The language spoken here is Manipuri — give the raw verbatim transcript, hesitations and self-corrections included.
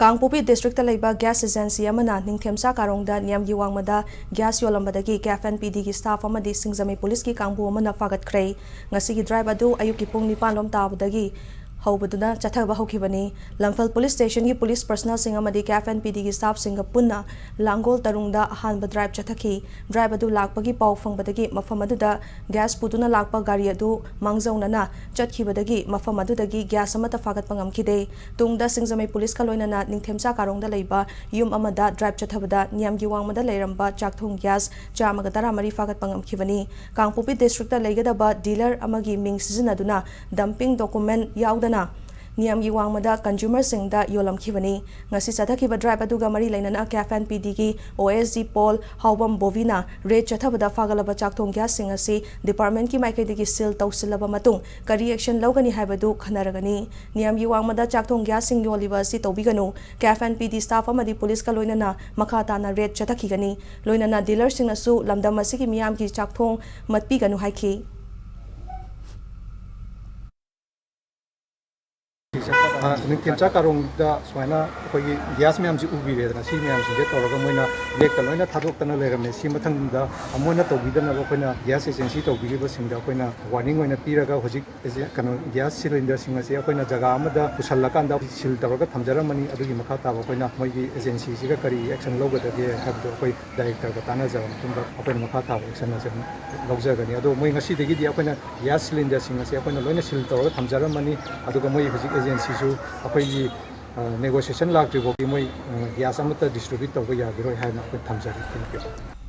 ꯀꯥꯡꯄꯣꯛꯄꯤ ꯗꯤꯁꯇ꯭ꯔꯤꯛꯇ ꯂꯩꯕ ꯒ꯭ꯌꯥꯁ ꯑꯦꯖꯦꯟꯁꯤ ꯑꯃꯅ ꯅꯤꯡꯊꯦꯝꯆꯥ ꯀꯥꯔꯣꯡꯗ ꯅꯤꯌꯝꯒꯤ ꯋꯥꯡꯃꯗ ꯒ꯭ꯌꯥꯁ ꯌꯣꯜꯂꯝꯕꯗꯒꯤ ꯀꯦ ꯑꯦꯐ ꯑꯦꯟ ꯄꯤ ꯗꯤꯒꯤ ꯁ꯭ꯇꯥꯐ ꯑꯃꯗꯤ ꯁꯤꯡꯖꯃꯩ ꯄꯨꯂꯤꯁꯀꯤ ꯀꯥꯡꯕꯨ ꯑꯃꯅ ꯐꯥꯒꯠꯈ꯭ꯔꯦ꯫ ꯉꯁꯤꯒꯤ ꯗ꯭ꯔꯥꯏꯚ ꯑꯗꯨ ꯑꯌꯨꯛꯀꯤ ꯄꯨꯡ ꯅꯤꯄꯥꯟ ꯂꯣꯝ ꯇꯥꯕꯗꯒꯤ ꯍꯧꯕꯗꯨꯅ ꯆꯠꯊꯕ ꯍꯧꯈꯤꯕꯅꯤ꯫ ꯂꯝꯐꯦꯜ ꯄꯨꯂꯤꯁ ꯁ꯭ꯇꯦꯁꯟꯒꯤ ꯄꯨꯂꯤꯁ ꯄꯔꯁꯅꯦꯜꯁꯤꯡ ꯑꯃꯗꯤ ꯀꯦ ꯑꯦꯐ ꯑꯦꯟ ꯄꯤ ꯗꯤꯒꯤ ꯁ꯭ꯇꯥꯐꯁꯤꯡꯒ ꯄꯨꯟꯅ ꯂꯥꯡꯒꯣꯜ ꯇꯔꯨꯡꯗ ꯑꯍꯥꯟꯕ ꯗ꯭ꯔꯥꯏꯚ ꯆꯠꯊꯈꯤ꯫ ꯗ꯭ꯔꯥꯏꯚ ꯑꯗꯨ ꯂꯥꯛꯄꯒꯤ ꯄꯥꯎ ꯐꯪꯕꯗꯒꯤ ꯃꯐꯝ ꯑꯗꯨꯗ ꯒ꯭ꯌꯥꯁ ꯄꯨꯗꯨꯅ ꯂꯥꯛꯄ ꯒꯥꯔꯤ ꯑꯗꯨ ꯃꯥꯡꯖꯧꯅꯅ ꯆꯠꯈꯤꯕꯗꯒꯤ ꯃꯐꯝ ꯑꯗꯨꯗꯒꯤ ꯒ꯭ꯌꯥꯁ ꯑꯃꯠꯇ ꯐꯥꯒꯠꯄ ꯉꯝꯈꯤꯗꯦ꯫ ꯇꯨꯡꯗ ꯁꯤꯡꯖꯃꯩ ꯄꯨꯂꯤꯁꯀ ꯂꯣꯏꯅꯅ ꯅꯤꯡꯊꯦꯝꯆꯥ ꯀꯥꯔꯣꯡꯗ ꯂꯩꯕ ꯌꯨꯝ ꯑꯃꯗ ꯗ꯭ꯔꯥꯏꯚ ꯆꯠꯊꯕꯗ ꯅꯤꯌꯝꯒꯤ ꯋꯥꯡꯃꯗ ꯂꯩꯔꯝꯕ ꯆꯥꯛꯊꯣꯡ ꯒ꯭ꯌꯥꯁ ꯆꯥꯝꯃꯒ ꯇꯔꯥꯃꯔꯤ ꯐꯥꯒꯠꯄ ꯉꯝꯈꯤꯕꯅꯤ꯫ ꯀꯥꯡꯄꯣꯛꯄꯤ ꯗꯤꯁꯇ꯭ꯔꯤꯛꯇ ꯂꯩꯒꯗꯕ ꯗꯤꯂꯔ ꯑꯃꯒꯤ ꯃꯤꯡ ꯁꯤꯖꯤꯟꯅꯗꯨꯅ ꯗꯝꯄꯤꯡ ꯗꯣꯀꯨꯃꯦꯟ ꯌꯥꯎꯗꯅ ꯅꯤꯌꯝꯒꯤ ꯋꯥꯡꯃꯗ ꯀꯟꯖꯨꯃꯔꯁꯤꯡꯗ ꯌꯣꯜꯂꯝꯈꯤꯕꯅꯤ꯫ ꯉꯁꯤ ꯆꯠꯊꯈꯤꯕ ꯗ꯭ꯔꯥꯏꯚ ꯑꯗꯨꯒ ꯃꯔꯤ ꯂꯩꯅꯅ ꯀꯦ ꯑꯦꯐ ꯑꯦꯟ ꯄꯤ ꯗꯤꯒꯤ ꯑꯣ ꯑꯦꯁ ꯖꯤ ꯄꯣꯜ ꯍꯥꯎꯕꯝ ꯕꯣꯕꯤꯅ ꯔꯦꯗ ꯆꯠꯊꯕꯗ ꯐꯥꯒꯠꯂꯕ ꯆꯥꯛꯊꯣꯡ ꯒ꯭ꯌꯥꯁꯁꯤꯡ ꯑꯁꯤ ꯗꯤꯄꯥꯔꯠꯃꯦꯟꯠꯀꯤ ꯃꯥꯏꯀꯩꯗꯒꯤ ꯁꯤꯜ ꯇꯧꯁꯤꯜꯂꯕ ꯃꯇꯨꯡ ꯀꯔꯤ ꯑꯦꯛꯁꯟ ꯂꯧꯒꯅꯤ ꯍꯥꯏꯕꯗꯨ ꯈꯟꯅꯔꯒꯅꯤ꯫ ꯅꯤꯌꯝꯒꯤ ꯋꯥꯡꯃꯗ ꯆꯥꯛꯊꯣꯡ ꯒ꯭ꯌꯥꯁꯁꯤꯡ ꯌꯣꯜꯂꯤꯕ ꯑꯁꯤ ꯇꯧꯕꯤꯒꯅꯨ꯫ ꯀꯦ ꯑꯦꯐ ꯑꯦꯟ ꯄꯤ ꯗꯤ ꯁ꯭ꯇꯥꯐ ꯑꯃꯗꯤ ꯄꯨꯂꯤꯁꯀ ꯂꯣꯏꯅꯅ ꯃꯈꯥ ꯇꯥꯅ ꯔꯦꯗ ꯆꯠꯊꯈꯤꯒꯅꯤ꯫ ꯂꯣꯏꯅꯅ ꯗꯤꯂꯔꯁꯤꯡꯅꯁꯨ ꯂꯝꯗꯝ ꯑꯁꯤꯒꯤ ꯃꯤꯌꯥꯝꯒꯤ ꯆꯥꯛꯊꯣꯡ ꯃꯠꯄꯤꯒꯅꯨ ꯍꯥꯏꯈꯤ꯫ ꯑ, ꯅꯤꯡꯊꯦꯝꯆꯥ ꯀꯥꯔꯣꯡꯗ ꯁꯨꯃꯥꯏꯅ ꯑꯩꯈꯣꯏꯒꯤ ꯒ꯭ꯌꯥꯁ ꯃꯌꯥꯝꯁꯤ ꯎꯕꯤꯔꯦꯗꯅ, ꯁꯤ ꯃꯌꯥꯝꯁꯤꯡꯁꯦ ꯇꯧꯔꯒ ꯃꯣꯏꯅ ꯕ꯭ꯂꯦꯛꯇ ꯂꯣꯏꯅ ꯊꯥꯗꯣꯛꯇꯅ ꯂꯩꯔꯝꯃꯦ꯫ ꯁꯤ ꯃꯊꯪꯗ ꯑꯃꯨꯛ ꯍꯟꯅ ꯇꯧꯕꯤꯗꯅꯕ ꯑꯩꯈꯣꯏꯅ ꯒ꯭ꯌꯥꯁ ꯑꯦꯖꯦꯟꯁꯤ ꯇꯧꯕꯤꯔꯤꯕꯁꯤꯡꯗ ꯑꯩꯈꯣꯏꯅ ꯋꯥꯔꯅꯤꯡ ꯑꯣꯏꯅ ꯄꯤꯔꯒ ꯍꯧꯖꯤꯛ ꯑꯦꯖꯦ-, ꯀꯩꯅꯣ, ꯒ꯭ꯌꯥꯁ ꯁꯤꯂꯤꯟꯗꯔꯁꯤꯡ ꯑꯁꯤ ꯑꯩꯈꯣꯏꯅ ꯖꯒꯥ ꯑꯃꯗ ꯄꯨꯁꯜꯂꯀꯥꯟꯗ ꯁꯤꯜ ꯇꯧꯔꯒ ꯊꯝꯖꯔꯝꯃꯅꯤ꯫ ꯑꯗꯨꯒꯤ ꯃꯈꯥ ꯇꯥꯕ ꯑꯩꯈꯣꯏꯅ ꯃꯣꯏꯒꯤ ꯑꯦꯖꯦꯟꯁꯤꯁꯤꯒ ꯀꯔꯤ ꯑꯦꯛꯁꯟ ꯂꯧꯒꯗꯒꯦ ꯍꯥꯏꯕꯗꯣ ꯑꯩꯈꯣꯏ ꯗꯥꯏꯔꯦꯛꯇꯔꯒ ꯇꯥꯟꯅꯖꯔꯕ ꯃꯇꯨꯡꯗ ꯑꯩꯈꯣꯏꯅ ꯃꯈꯥ ꯇꯥꯕ ꯑꯦꯛꯁꯟ ꯑꯁꯤ ꯑꯃꯨꯛ ꯂꯧꯖꯒꯅꯤ꯫ ꯑꯗꯣ ꯃꯣꯏ ꯉꯁꯤꯗꯒꯤꯗꯤ ꯑꯩꯈꯣꯏꯅ ꯒ꯭ꯌꯥꯁ ꯁꯤꯂꯤꯟꯗꯔꯁꯤꯡ ꯑꯁꯤ ꯑꯩꯈꯣꯏꯅ ꯂꯣꯏꯅ ꯁꯤꯜ ꯇꯧꯔꯒ ꯊꯝꯖꯔꯝꯃꯅꯤ꯫ ꯑꯗꯨꯒ ꯃꯣꯏ ꯍꯧꯖꯤꯛ ꯑꯦꯖꯦꯟꯁꯤꯁꯨ ꯑꯩꯈꯣꯏꯒꯤ, ꯑ, ꯅꯦꯒꯣꯁꯤꯌꯦꯁꯟ ꯂꯥꯛꯇ꯭ꯔꯤ ꯐꯥꯎꯗꯤ ꯃꯣꯏ, ꯑ, ꯒ꯭ꯌꯥꯁ ꯑꯃꯠꯇ ꯗꯤꯁꯇ꯭ꯔꯤꯕ꯭ꯌꯨꯠ ꯇꯧꯕ ꯌꯥꯈꯤꯔꯣꯏ ꯍꯥꯏꯅ ꯑꯩꯈꯣꯏ ꯊꯝꯖꯔꯤ꯫ Thank you꯫